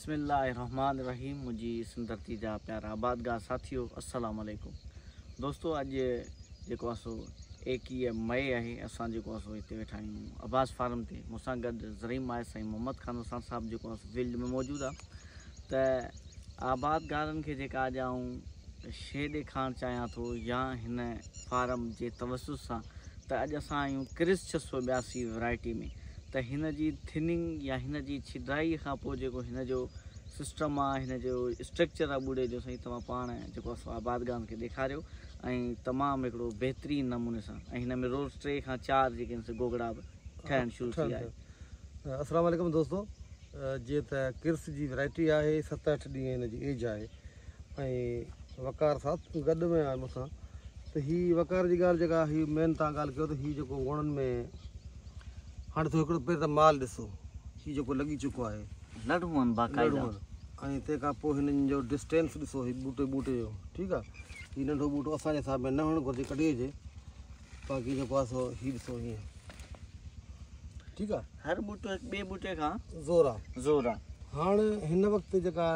بسم الله الرحمٰن الرحيم منهنجي سنڌ ڌرتي جا پيارا آبادگار ساٿيو السلام عليڪم دوستو اڄ جيڪو آ سو 21 مئي آهي اسان جيڪو آ سو هتي ويٺا آهيون عباس فارم تي مون سان گڏ زرعي ماهر سائين محمد خان وساڻ صاحب جيڪو آ سو فيلڊ ۾ موجود آ ته آبادگارن کي جيڪا اڄ آئون شيء ڏيکارڻ چاهيان ٿو يا هن فارم جي توسط سان ته اڄ اسان آهيون ڪرس 682 ورائٽي ۾ ته هن جي ٿننگ يا هن جي ڇڊرائي کان پوء جيڪو هن جو سسٽم آ هن جو اسٽرڪچر آ ٻوڙي جو سائين توهان پاڻ جيڪو آ سو آبادگارن کي ڏيکاريو ۽ تمام هڪڙو بهترين نموني سان ۽ هن ۾ روز 3 کان 4 جيڪي آهن سي گوگڙا به ٺهڻ شروع ٿي ويا آهن. السلام عليڪم دوستو جيئن ته ڪرس جي ورائٽي آهي 7 8 ڏينهن هن جي ايج آهي ۽ وقار ساٿ گڏ ۾ آهي مون سان ته هي وقار جي ڳالهه جيڪا هي مين تان ڳالهه ڪيو ته هي جيڪو وڻن ۾ هاڻي ٿو هڪڙو پهرين ته مال ڏسو هي جيڪو لڳي چڪو آهي لڙهون آهن باقاعده ۽ تنهن کان پوء هنن جو ڊسٽينس ڏسو هي ٻوٽي ٻوٽي جو ٺيڪ آهي هي ننڍو ٻوٽو اسان جي حساب ۾ نه هئڻ گهرجي ڪڍي باقي جيڪو آهي سو هي ڏسو هيئن ٺيڪ آهي هر ٻوٽو هڪ ٻئي ٻوٽي کان زور آ زور آ. هاڻ هن وقت جيڪا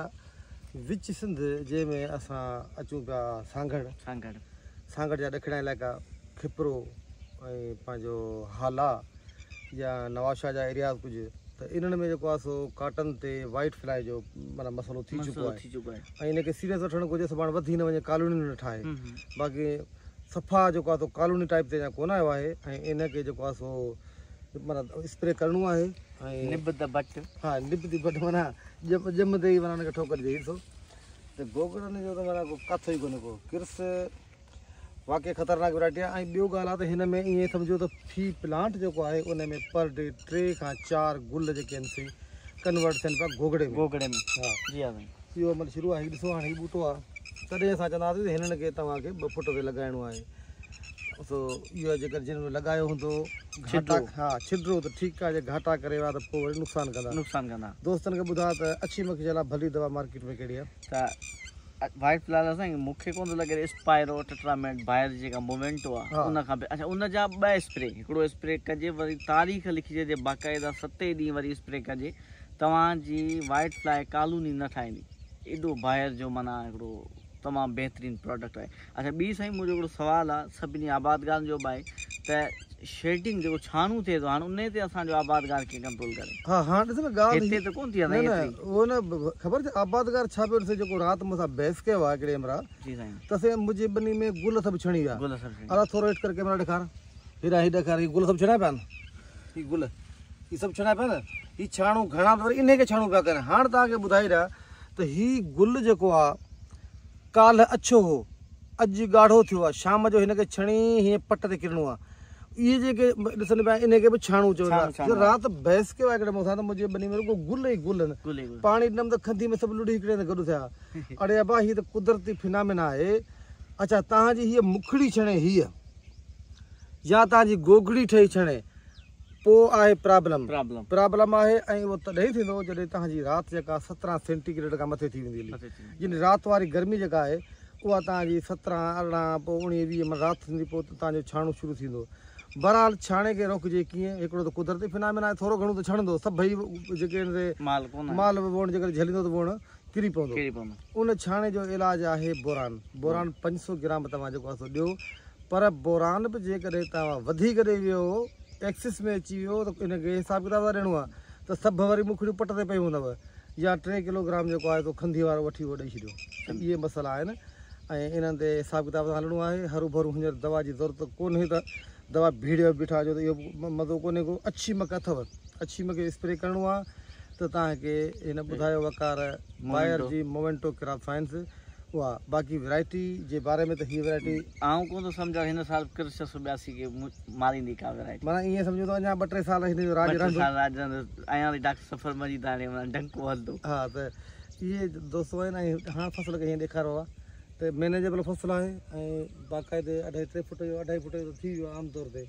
وچ سنڌ جنهن ۾ اسان اچون پيا سانگهڙ سانگهڙ سانگهڙ جا ڏکڻا علائقا کپرو ۽ پنهنجو هالا يا نوابشاهه جا ايرياز ڪجهه ته انهن ۾ جيڪو آهي سو ڪاٽن تي وائيٽ فلائي جو معنيٰ مسئلو ٿي چڪو آهي ۽ ان کي سيريس وٺڻ گهرجي سڀاڻ وڌي نه وڃي ڪالوني نه ٺاهي باقي صفا جيڪو آهي سو ڪالوني ٽائيپ تي اڃا ڪونه آيو آهي ۽ ان کي جيڪو آهي سو معنيٰ اسپري ڪرڻو آهي ۽ نب ته بٽ ها نب the but معنيٰ ڄمندي ئي معنيٰ ان کي ٺوڪر ڏئي ڏسو ته گوگڙن جو ته معنيٰ ڪو ڪاٿو ئي ڪونهي ڪو ڪرس واقعي خطرناڪ ورائٽي آهي ۽ ٻيو ڳالهه آهي ته هن ۾ ائين سمجهو ته في پلانٽ جيڪو آهي ان ۾ پر ڊي 3 کان 4 گل جيڪي آهن سي ڪنورٽ ٿين پيا گوگڙي ۾ گوگڙي ۾ ها جي ها سائين اهو عمل شروع آهي ڏسو هاڻي هي ٻوٽو آهي تڏهن اسان چوندا هئاسين ته هنن کي توهان کي 2 فٽ تي لڳائڻو آهي سو اهو جيڪر جن لڳايو هوندو گهاٽا ها ڇڊرو ته ٺيڪ آهي جي گهاٽا ڪري ويا ته پوء وري نقصان ڪندا نقصان ڪندا دوستن کي ٻڌاء ته اڇي مکي جي لاء ڀلي دوا مارڪيٽ ۾ ڪهڙي آهي ته وائيٽ فلائي لاء سائين مون کي ڪونه ٿو لڳي اسپائرو ٽٽراميٽ بائر جي جيڪا مووينٽو آهي ان کان به اڇا ان جا 2 اسپري هڪڙو اسپري ڪجي وري تاريخ لکجي جي باقاعده ستين ڏينهن وري اسپري ڪجي توهان جي وائيٽ فلائي ڪالوني نه ٺاهيندي ايڏو بائر جو معنيٰ هڪڙو تمام بهترين پراڊڪٽ آهي اڇا ٻي سائين منهنجو هڪڙو سوال آهي سڀني آبادگارن جو به آهي ته شيڊنگ جيڪو ڇانو ٿئي ٿو هاڻ انهي تي اسان جو آبادگار ڪيئن ڪنٽرول ڪري ها هاڻ ڏس نه ڳالهه هتي ته ڪونه ٿي آهي نه اهو نه خبر اٿئي آبادگار ڇا پيو ڏسي جيڪو رات مون سان بحث ڪيو آهي هڪڙي همراهه جي سائين ته سائين منهنجي ٻني ۾ گل سڀ ڇڻي ويا گل سڀ ڇڻي ادا ٿورو هيٺ ڪر ڪيمرا ڏيکار هيڏانهن هي ڏيکار هي گل سڀ ڇڻيا پيا آهن هي گل هي سڀ ڇڻيا پيا آهن هي ڇاڻو گهڻا ته وري انهي کي ڇاڻو پيا ڪن هاڻ توهان کي ٻڌائي ڏيان ته هي گل جيڪو آ ڪالهه اڇو هو، اڄ ڳاڙهو ٿيو آ. شام جو هن کي ڇڻي هيئن پٽ تي ڪرڻو آ. اهي جيڪي ڏسن پيا انهي کي به ڇاڻو چون ٿا. جو رات بحث ڪيو آ هڪڙي مون سان ته منهنجي ٻني ۾ رڳو گل ئي گل آهن. پاڻي ڏنم ته کنڌي ۾ سڀ لڙهي هڪڙي هنڌ گڏ ٿيا. اڙي ابا هي ته قدرتي فنامينا آهي. اڇا توهان جي هيء مکڙي ڇڻي هيء يا توهان جي گوگڙي ٺهي ڇڻي. پوء آهي پرابلم. پرابلم آهي ۽ اهو تڏهن ٿيندو جڏهن توهان جي رات جيڪا 17 سينٽي گريڊ کان مٿي ٿي ويندي هلي. يعني رات واري گرمي جيڪا آهي اها توهان جي 17، 18 پوء 19، 20 معنيٰ رات ٿيندي پوء توهان جو ڇاڻو شروع ٿيندو. بهرحال ڇاڻي کي روڪجي ڪيئن؟ هڪڙو ته قدرتي فنامينا آهي ٿورو گهڻو ته ڇڻندو سڀئي جيڪي ان تي مال ووڻ جيڪڏهن جهليندو ته ووڻ ڪري پوندو. ان ڇاڻي جو علاج آهي بوران. بوران 500 گرام توهان جيڪو آهي سو ڏيو پر بوران به جيڪڏهن توهان وڌيڪ ڏئي ويو ايڪسس ۾ اچي ويو ته ان کي حساب ڪتاب سان ڏيڻو آهي ته سڀ وري مکڙيون پٽ تي پيون هوندو يا 3 ڪلو گرام جيڪو آهي سو کنڌي وارو وٺي اهو ڏئي ڇڏيو ته اهي مسئلا آهن ۽ انهن تي حساب ڪتاب سان هلڻو آهي هروڀرو هينئر دوا جي ضرورت ڪونهي ته دوا ڀيڙيو بيٺا هجو ته اهو مزو ڪونهي ڪو اڇي مڪ اٿو اڇي مڪ اسپري ڪرڻو آهي ته توهان کي هن ٻڌايو وقار بائر جي مووينٽو ڪراپ سائنس اها باقي ورائٽي جي باري ۾ ته هيء ورائٽي. آئون ڪونه ٿو سمجهان هن سال به ڪرس 682 کي ماريندي ڪا ورائٽي. معنيٰ ائين سمجهو ته اڃا ٻه ٽي سال هن جو راڄ رهندو. ٻه ٽي سال راڄ رهندو. اڃا تائين ڊاڪٽر سفر مجيداڻي معنيٰ ڊنڪو هلندو. ها ته اهي دوستو آهن ۽ هاڻ فصل کي هيئن ڏيکاريو آهي ته مينيجبل فصل آهي ۽ باقاعدي اڍائي ٽي فوٽ جو اڍائي فوٽ جو ته ٿي ويو عام طور تي.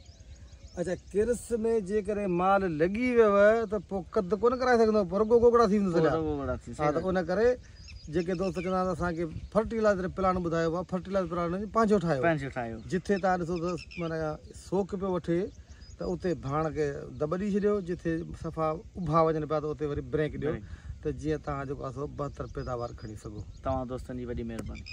اڇا ڪرس ۾ جيڪڏهن مال لڳي ويو ته پوء قد ڪونه ڪرائي سگهندو پوء رڳو گوگڙا ٿي ويندو سڄا. رڳو گوگڙا ٿي ها ته ان ڪري جيڪي دوست چوندا آهن ته اسان کي فرٽيلائزر پلان ٻڌايو ڀاء فرٽيلائزر پلان پنهنجو ٺاهيو پنهنجو ٺاهيو جٿي تان ڏسو ته معنيٰ سوڪ پيو وٺي ته اتي ڀاڻ کي دٻ ڏئي ڇڏيو جٿي صفا اڀا وڃن پيا ته اتي وري بريڪ ڏيو ته جيئن توهان جيڪو آهي سو بهتر پيداوار کڻي سگهو. توهان دوستن جي وڏي مهرباني.